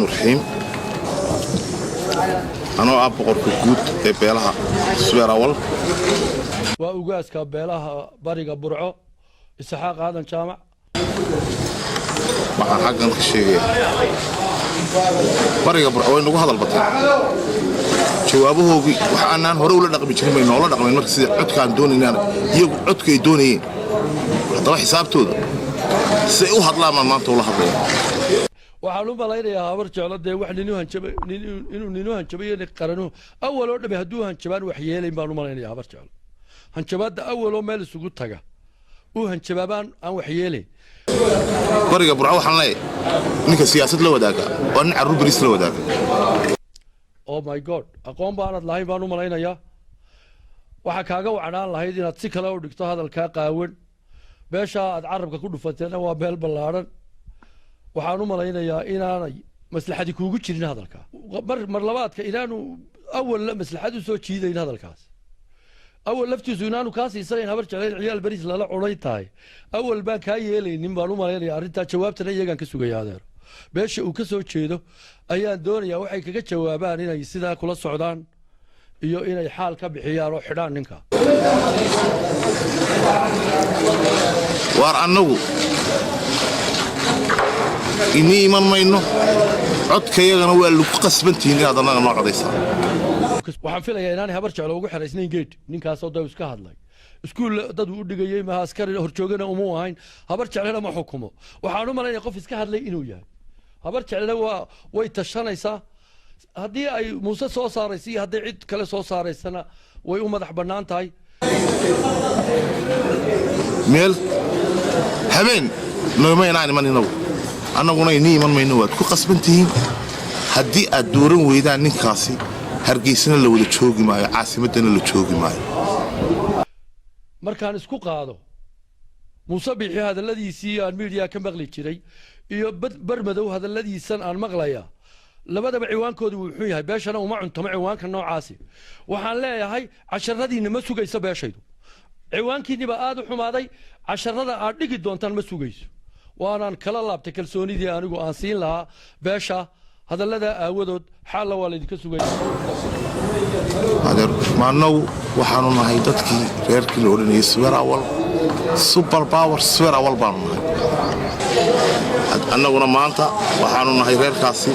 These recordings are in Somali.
Raxmaan raxiim. Anoo ah boqorka guud ee beelaha Subeer Awal. Waa ugaaska beelaha Bariga Burco, Isxaaq Aadan Jaamac. Waxaan xaggan ka sheegaya, Bariga Burco way nagu hadal bateen. Jawaabahoogii wax aanaan hore ula dhaqmi jirin bay noola dhaqmeen. Marka sida codkaan doonaynaan, iyagu codka ay doonayeen, haddaba xisaabtooda siday u hadlaan baan maanta ula hadlaya. Waxaan u malaynayaa Habar Jeclo dee wax ninu hanjaba inuu ninu hanjabayo qaranuhu awal oo dhami hadduu hanjabaan wax yeelayn baan u malaynaya. Habar Jeclo hanjabaadda awaloo meel isugu taga uu hanjabaabaan aan wax yeelayn. Bariga Burco waxaan leeyahay, ninka siyaasad la wadaaga waa nin carruur bariis la wadaaga. Oh my God, aqoon baanad lahayn baan u malaynayaa. Waxaa kaaga wacnaan lahayd inaad si kale u dhigto hadalkaa qaawan. Beeshaa aad carabka ku dhufateena waa meel ballaadhan. Waxaan u malaynayaa inaanay maslaxadi kuugu jirin hadalkaa. Mar labaadka inaanu awal maslaxad u soo jiidayn hadalkaas, awal laftiisu inaanu kaa siisanayn Habar Jeclayn ciyaal beriis lala cunay tahay, awal baan kaa yeelaynin baan u malaynaya arrintaa. Jawaabtana iyagaan ka sugaya, adeero. Beesha uu ka soo jeedo ayaan doonayaa waxay kaga jawaabaan, inay sidaa kula socdaan iyo inay xaal ka bixiyaan oo xidhaan ninka. Waar annagu inii iman mayno, codkayagana waa lagu qasbantihiin inaad annaga noo codaysaa. Waxaan filayaa inaanay Habar Jeclo ugu xeraysnayn geed ninkaasoo da iska hadlay. Iskuul dad uu u dhigayey maha, askari horjoogana umuu ahayn, Habar Jeclena ma xukumo. Waxaan u malaynaya qof iska hadlay inuu yahay. Habar Jeclena waa way tashanaysaa. Haddii ay Muuse soo saaraysa iyo hadday cid kale soo saaraysana, way u madax bannaan tahay. Meel habeen nooma inaan iman inagu, annaguna inii iman mayno. Waad ku qasban tihiin. Haddii aad dooran weydaan ninkaasi, Hargeysana la wada joogi maayo, caasimaddana la joogi maayo. Markaan isku qaado Muuse Biixi hadalladiisii aan miidiya ka maqli jiray iyo Barmadow hadalladiisan aan maqlaya, labadaba ciwaankoodu wuu xun yahay. Beeshana uma cuntamo ciwaanka noocaasi. Waxaan leeyahay, casharadiinna ma sugayso beeshaydu. Ciwaankiinni baa aad u xumaaday. Casharada aad dhigi doontaan ma sugayso. Waanaan kala laabtay kalsoonidii anigu aan siin lahaa beesha hadallada aawadood. Xaalla waa laydinka sugaya. Adeer, maannagu waxaanu nahay dadkii reerkii la odhanayay Subeer Awal, super power Subeer Awal baanu nahay. Annaguna maanta waxaanu nahay reerkaasi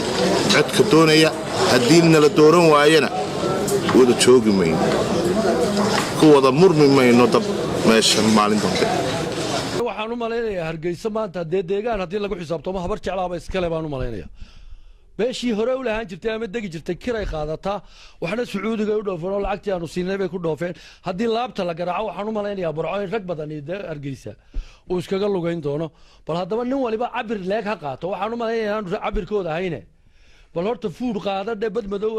codka doonaya. Haddii nala dooran waayana, wada joogi mayno, ku wada murmi mayno dab meeshan maalin dambe. Waxaan u malaynayaa Hargeysa maanta dee deegaan haddii lagu xisaabtamo, Habar Jeclaaba iskale baan u malaynayaa. Beeshii hore u lahaan jirtay ama degi jirtay kiray qaadataa, waxna Sacuudiga u dhoofeen oo lacagtii aanu siinay bay ku dhoofeen. Haddii laabta la garaaco, waxaan u malaynayaa Burco in rag badan iyo dee Hargeysa uu iskaga lugayn doono. Bal haddaba nin waliba cabir leeg ha qaato. Waxaan u malaynayaa inaanu cabirkooda ahayne. Bal horta fuud qaada dhe Badmadow.